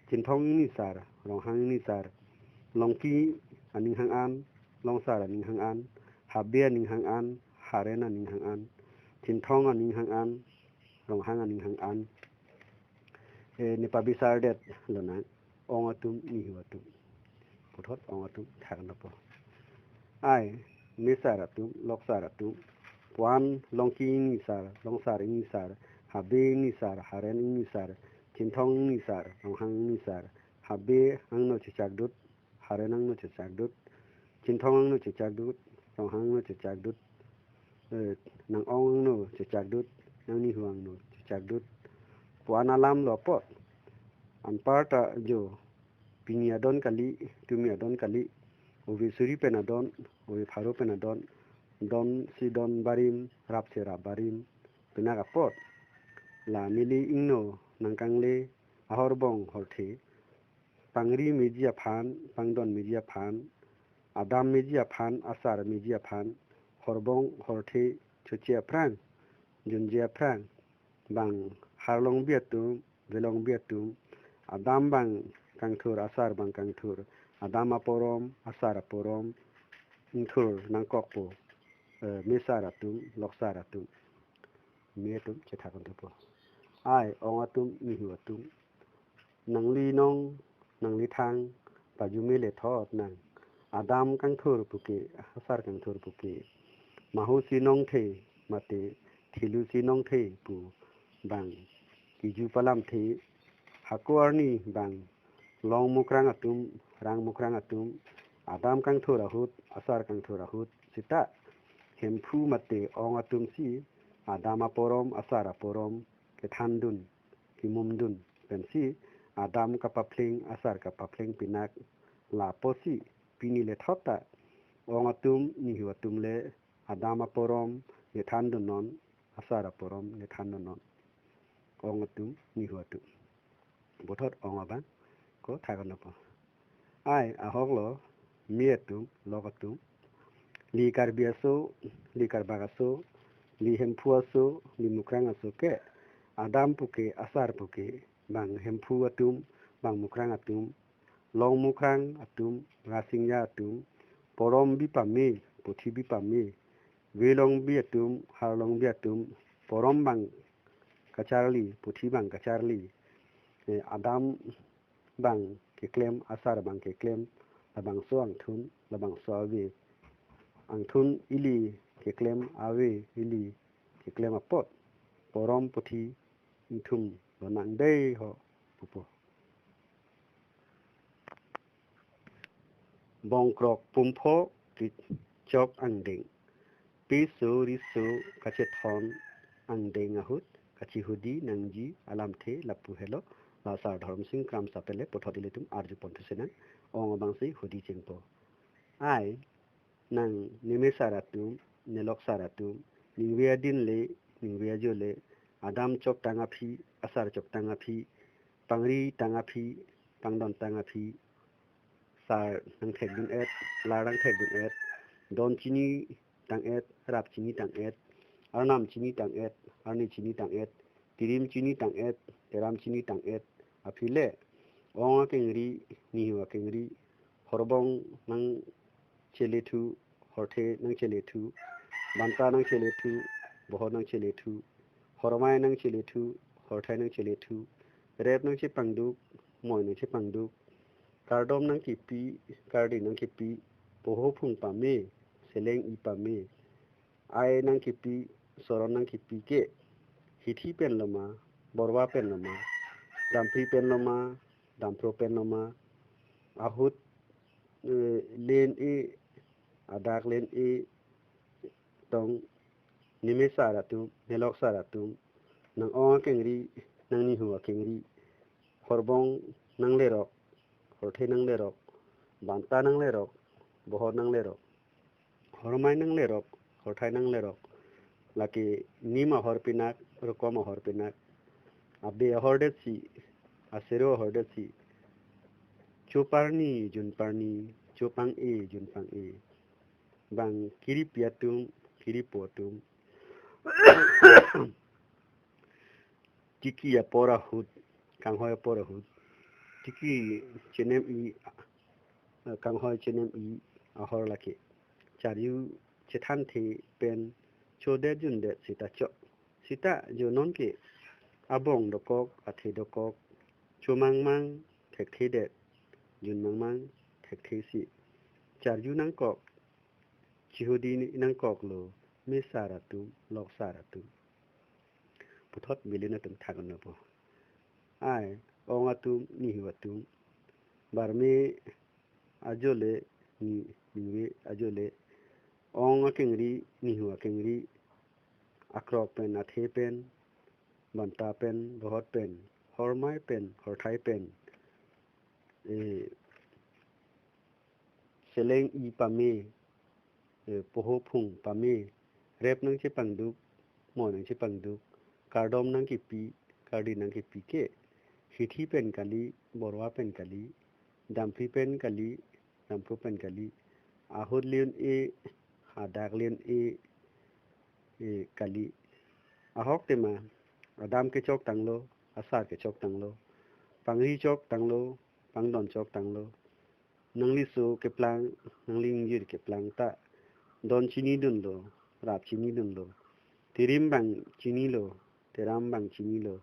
Chinthong ingnisar, Ronghang ingnisar. Longki aning hang an, Longsar aning hang an, Habe aning hang an, Haren aning hang an, Chinthong aning hang an, Ronghang aning hang an. Eh, ne pabisardet lonang, ong atum, nihu atum. Puthot ong atum thak nangpo. Ai, mesar atum, loksar atum. Puan Longki ingnisar, Longsar ingnisar, Habe ingnisar, Haren ingnisar, Chinthong ingnisar, Ronghang ingnisar. Habe angno chechakdut, Haren angno chechakdut, Chinthong angno chechakdut, Ronghang angno chechakdut, eh, nang-ong angno chechakdut, nangnihu angno chechakdut. Puan alam lo apot. Anparta jo, pini adon kali, tumi adon kali, ove suri pen adon, ove pharo pen adon, don si don barim, rap si rap barim, penak apot. La neli ingno nangkangle, ahorbong horthe, pangri meji aphan, pangdon meji aphan, adam meji aphan, asar meji aphan, horbong horthe choche aphrang, junje aphrang, bang harlongbi atum, velongbi atum, adam bang kangthur, asar bang kangthur, adam aporom, asar aporom, ingthur nangkokpo, eh, mesar atum, loksar atum. Me atum chethak nangpo. Ai, ong atum, nihu atum. Nangli nong nanglithang pajume lethot nang. Adam kangthur puke, asar kangthur puke. Mahu si nongthe mate thilu si nongthe pu bang kiju palamthe, hako arni bang long mukrang atum, rang mukrang atum, Adam kangthur ahut, asar kangthur ahut, sita Hemphu mate ong atum si Adam aporom, asar aporom kethandun, kimumdun pensi Adam kapapleng, asar kapapleng pinak. Lapusi pini lethot ta ong atum, nihu atum le Adam aporom nethandunnon, asar aporom nethandunnon. Ong atum, nihu atum. Puthot ong abang ko thaknopo. Ai, ahok lo, mi atum, lok atum, li Karbi aso, li Karbak aso, li Hemphu aso, li Mukrang aso ke, Adam puke, asar puke, bang Hemphu atum, bang Mukrang atum, long mukrang atum, rasingja atum, porom bi pame, puthi bi pame, velong bi atum, harlong bi atum, porom bang kacharli, puthi bang kacharli, eh, Adam bang keklem, asar bang keklem, labangso angthun, labangso ave. Angthun ili keklem, ave ili keklem apot, porom puthi ingthum lonang dei ho pupo. Bongkrok pumpho kechok angdeng, piso riso kachethon angdeng ahut, kachihudi nangji alamthe lapu helo. La sar Dhorom Sing Kramsa pen le puthot ilitum arjupon thusi nang, ong abangsi hudi chengpo. Ai, nang nemesar atum, neloksar atum, ningve adin le, ningve ajo le, Adam choktang aphi, asar choktang aphi, pangri tang aphi, pangdon tang aphi, sar nangthekdun-et, lar nangthekdun-et, don chinitang-et, rap chinitang-et, arnam chinitang-et, arni chinitang-et, tirim chinitang-et, teram chinitang-et aphi le, ong akengri, nihu akengri, horbong nangchelethu, horthe nangchelethu, banta nangchelethu, bohor nangchelethu, hormai nangchelethu, horthai nangchelethu, rep nangchepangduk, moi nangchepangduk, kardom nangkipi, kardi nangkipi, poho phung pame, seleng i pame, ai nangkipi, soron nangkipi ke, hithi pen loma, borwa pen loma, dampri pen loma, dampro pen loma, ahut, eh, len e, adak len e, tong nemesar atum, neloksar atum, nang ong akengri, nang nihu akengri, horbong nanglerok, horthe nanglerok, banta nanglerok, bohor nanglerok, hormai nanglerok, horthai nanglerok, lake nim ahor pinak, rokom ahor pinak, abe ahordetsi, asero ahordetsi, choparni, junparni, chopang-e, junpang-e, bang kiripi atum, kiripo atum, tiki apor ahut, kanghoi apor ahut, tiki chenem-i, eh, kanghoi chenem-i ahor lake charju chethanthe pen chodet jundet sita chok. Sita jo non ke abong dokok, athe dokok, chomangmang thekthedet, junmangmang thekthesi, charju nangkok, chihudi nangkoklo, mesar atum, loksar atum. Puthot bilin atum thaknopo. Ai, ong atum, nihu atum, barme ajo le, ni, ningve ajo le, ong akengri, nihu akengri, akrok pen, athe pen, banta pen, bohor pen, hormai pen, horthai pen, eh, seleng i pame, eh, poho phung pame, rep nangchepangduk, moi nangchepangduk, kardom nangkipi, kardi nangkipi ke, hithi pen kali, borwa pen kali, dampri pen kali, dampro pen kali, ahut len e, adak len e, eh, kali. Ahok tema, Adam kechok tanglo, asar kechok tanglo, pangri chok tanglo, pangdon chok tanglo, nangliso keplang, nanglingjir keplang ta, don chinidunlo, rap chinidunlo, tirim bang chinilo, teram bang chinilo,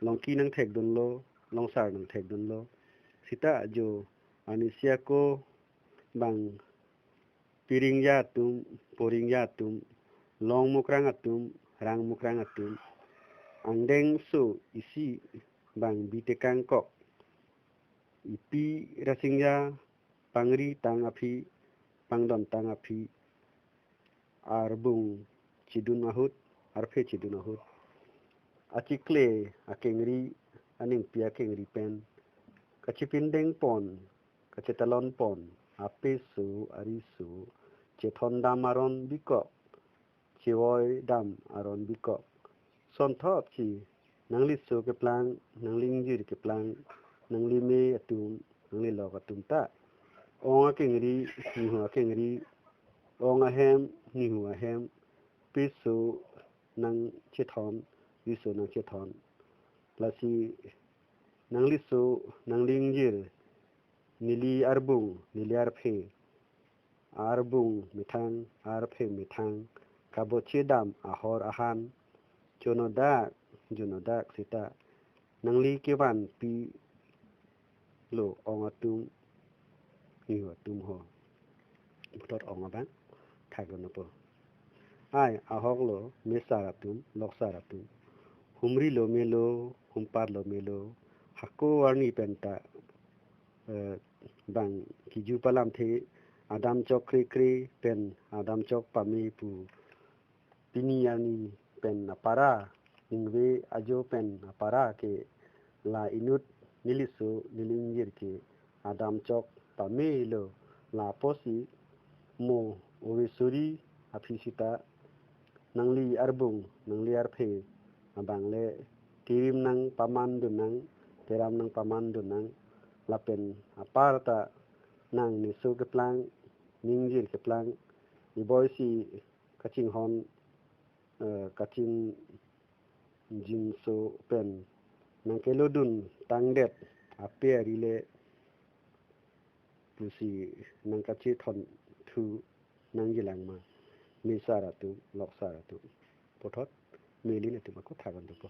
longki nangthekdunlo, longsar nangthekdunlo, sita jo, anisi ako bang piringja atum, poringja atum, long mukrang atum, rang mukrang atum, angdeng so isi bang bitekang kok, ipi rasingja pangri tang aphi, pangdon tang aphi, arbung chidun ahut, arphe chidun ahut, achikle akengri, aningpi akengri pen kachipindeng pon, kachetalon pon, apeso ariso chethon dam aron bikok, chevoi dam aron bikok. Sonthotsi nangliso keplang, nanglingjir keplang, nanglime atum, nanglilok atum ta ong akengri, nihu akengri, ong ahem, nihu ahem, peso nangchethon, riso nangchethon. Lasi nangliso, nanglingjir, neli arbung, neli arphe, arbung methang, arphe methang, kaboche dam ahor ahan, chonodak, jonodak sita, nangli kevanpi lo ong atum, nihu atum ho. Puthot ong abang thakdun po. Ai, ahok lo, mesar atum, loksar atum. Humri lo melo, humpar lo melo, hako arni penta, eh, bang kiju palamthe, adam chok krekre pen adam chok pame pu pini arni pen apara, ningve ajo pen apara ke la inut neliso nelingjir ke adam chok pamelo, lapusi mo ove suri aphi sita nangli arbung, nangli arphe abang le tirim nangpamandun nang, teram nangpamandun nang, lapen aparta nangneso keplang, ningjir keplang, iboi si kachinghon, eh, kachingjinso pen nangkelodun tangdet ape ari le pusi nangkachethon thu nangjilang ma, mesar atum, loksar atum. Puthot melin atum ako thakdun po.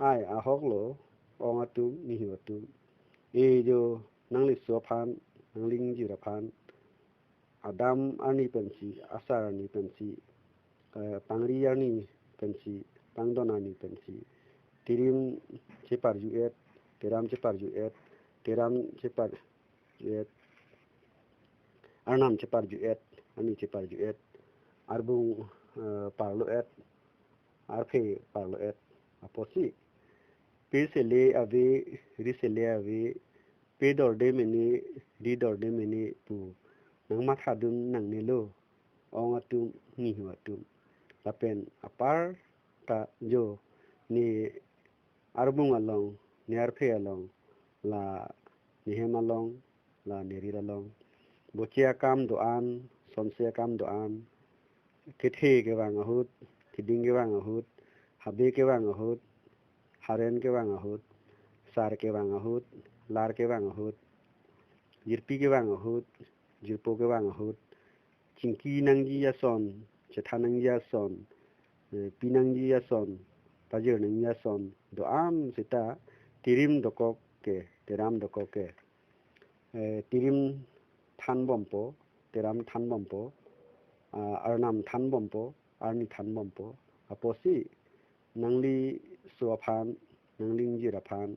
Ai, ahok lo, ong atum, nihu atum. E jo, nangliso aphan, nanglingjir aphan, adam arni pensi, asar arni pensi, eh, pangri arni pensi, pangdon arni pensi, tirim cheparju-et, teram cheparju-et, teram cheparju-et, arnam cheparju-et, arni cheparju-et, arbung, eh, parlo-et, arphe parlo-et, apotsi pe sele ave, ri sele ave, pe dorde mene, ri dorde mene pu nangmathadun nangnelo, ong atum, nihu atum. Lapen aparta jo ne arbung along, ne arphe along, la nehem along, la nerit along, boche akam do-an, sonse akam do-an, kethe kevang ahut, keding kevang ahut, habe kevang ahut, haren kevang ahut, sar kevang ahut, lar kevang ahut, jirpi kevang ahut, jirpo kevang ahut, chingki nangji ason, chethan nangji ason, eh, pi nangji ason, pajir nangji ason do-an sita tirim dokok ke, teram dokok ke. Eh, tirim thanbompo, teram thanbompo, ah, arnam thanbompo, arni thanbompo, apotsi nangliso aphan, nanglingjir aphan,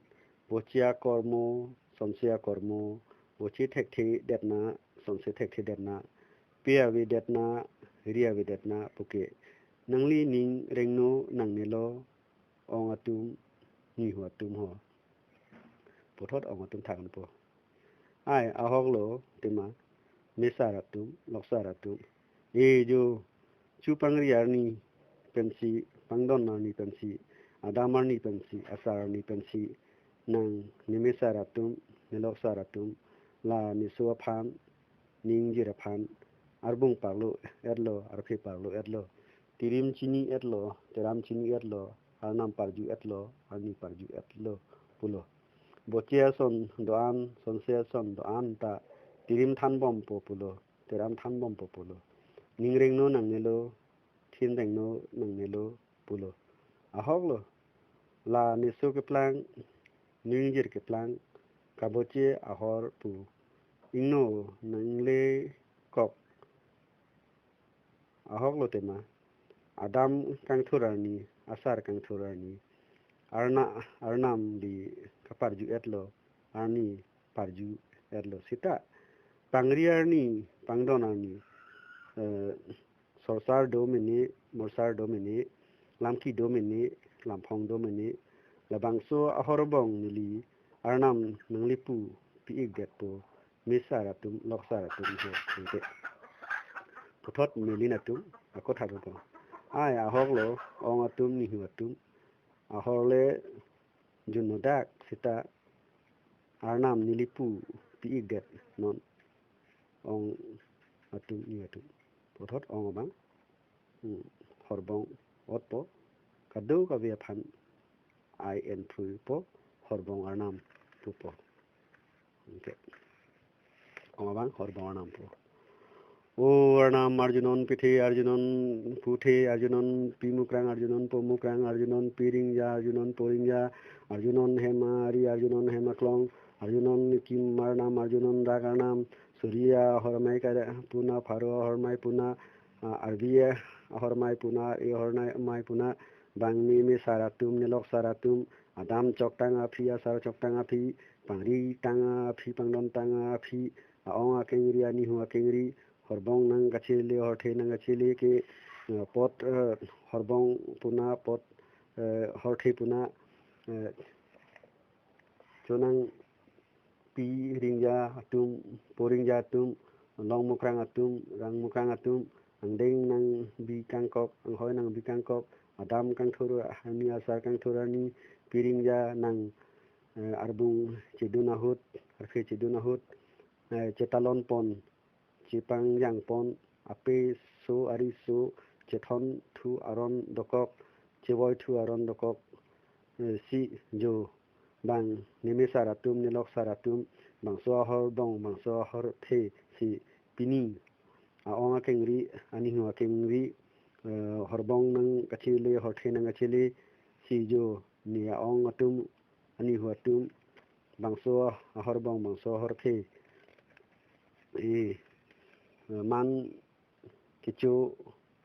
boche akormo, sonse akormo, boche thekthedetna, sonse thekthedetna, pe avedetna, ri avedetna puke nangli ning rengno nangnelo, ong atum, nihu atum ho. Puthot ong atum thakdun po. Ai, ahok lo, tema, mesar atum, loksar atum. E jo, chu pangri arni pensi, pangdon arni pensi, adam arni pensi, asar arni pensi, nang nemesar atum, neloksar atum, la neso aphan, ningjir aphan, arbung parlo-etlo, arphe parlo-etlo, tirim chini-etlo, teram chini-etlo, arnam parju-etlo, arni parju-etlo pulo. Boche ason do-an, sonse ason do-an ta tirim thanbompo pulo, teram thanbompo pulo. Ning rengno nangnelo, thin rengno nangnelo pulo. Ahok lo, la neso keplang, ningjir keplang, kaboche ahor pu. Ingno nangle kok ahok lo tema. Adam kangthur arni, asar kangthur arni. Arna, arnam di kaparju etlo, arni parju etlo. Sita, pangri arni, pangdon arni. Eh, sorsar do mene, morsar do mene, lamki do mene, lamphong do mene. Labangso ahorbong neli, arnam nanglipu pi-ik detpo. Mesar atum, loksar atum ho, ante. Puthot melin atum, ako thado po. Ai, ahok lo, ong atum, nihu atum. Ahor le, junno dak, sita, arnam nelipu, pi-ik det, non. Ong atum, nihu atum. Puthot ong abang, hmm, horbong otpo, kado kave aphan, I N P po, horbong arnam pupo. Ante. Ong abang horbong arnam po. O arnam arjunon pithe, arjunon puthe, arjunon pimukrang, arjunon pomukrang, arjunon piringja, arjunon poringja, arjunon hema ari, arjunon hema klong, arjunon kim arnam, arjunon rak arnam, suri ahormai kare puna, pharo ahormai puna, a, arvi ahormai puna, e ahormai puna, bang ne mesar atum, ne loksar atum, adam choktang aphi, asar choktang aphi, pangri tang aphi, pangdon tang aphi, a-ong akengri, anihu akengri, horbong nangkachele, horthe nangkachele ke, eh, pot, eh, horbong puna, pot, eh, horthe puna, eh, chonang piringja atum, poringja atum, longmukrang atum, rangmukrang atum, angdeng nangbi kangkok, anghoi nangbi kangkok, adam kangthur arni, asar kangthur arni, piringja nang, eh, arbung chedun ahut, arphe chedun ahut, eh, chetalon pon, chepangjang pon, ape so ari so, chethonthu aron dokok, chevoithu aron dokok, eh, si jo, bang ne mesar atum, ne loksar atum, bangso ahorbong, bangso ahorthe si pini a-ong akengri, anihu akengri, eh, horbong nangkachele, horthe nangkachele si jo, ne a-ong atum, anihu atum, bangso ahorbong, bangso ahorthe, eh, man kecho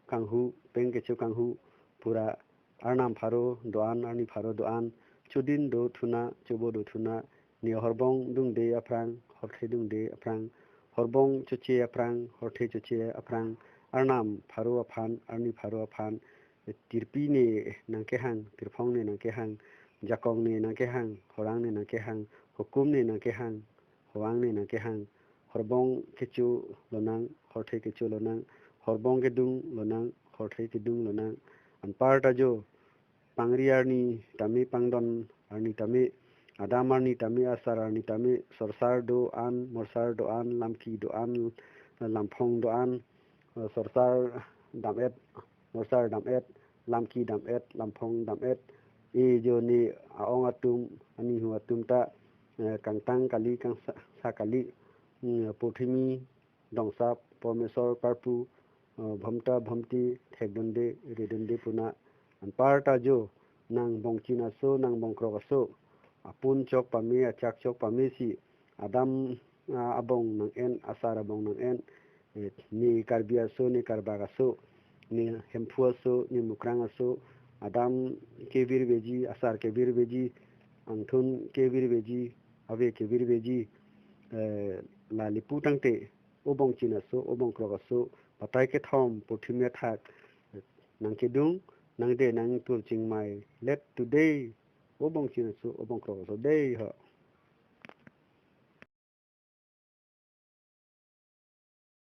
kanghu, peng kecho kanghu, pura arnam pharo do-an, arni pharo do-an, chodin do thuna, chobo do thuna, ne horbong dungde aphrang, horthe dungde aphrang, horbong choche aphrang, horthe choche aphrang, arnam pharo aphan, arni pharo aphan, tirpi ne nangkehang, tirphong ne nangkehang, jakong ne nangkehang, horang ne nangkehang, hukum ne nangkehang, howang ne nangkehang, horbong kecho lonang, horthe kecho lonang, horbong kedung lonang, horthe kedung lonang, anparta jo, pangri arni tame, pangdon arni tame, adam arni tame, asar arni tame, sorsar do-an, morsar do-an, lamki do-an, lamphong do-an, eh, sorsar dam-et, morsar dam-et, lamki dam-et, lamphong dam-et, e jo ne a-ong atum, anihu atum ta, eh, kangtang kali, kangsa, sa kali, mm, purthimi dongsap, pormesor parpu, eh, bhomta bhomti, thekdunde, redunde puna, anparta jo, nang bongchin aso, nang bongkrok aso, apun chok pame, achak chok pame si, adam, ah, abong nang-en, asar abong nang-en, eh, ne Karbi aso, ne Karbak aso, ne Hemphu aso, ne Mukrang aso, adam kevirveji, asar kevirveji, angthun kevirveji, ave kevirveji, eh, la lipu tangte, o bongchin aso, o bongkrok aso, patai kethom, purthimi athak, nangkedung, nangde, nangtur chingmai, let today, o bongchin aso, o bongkrok aso, dei ho.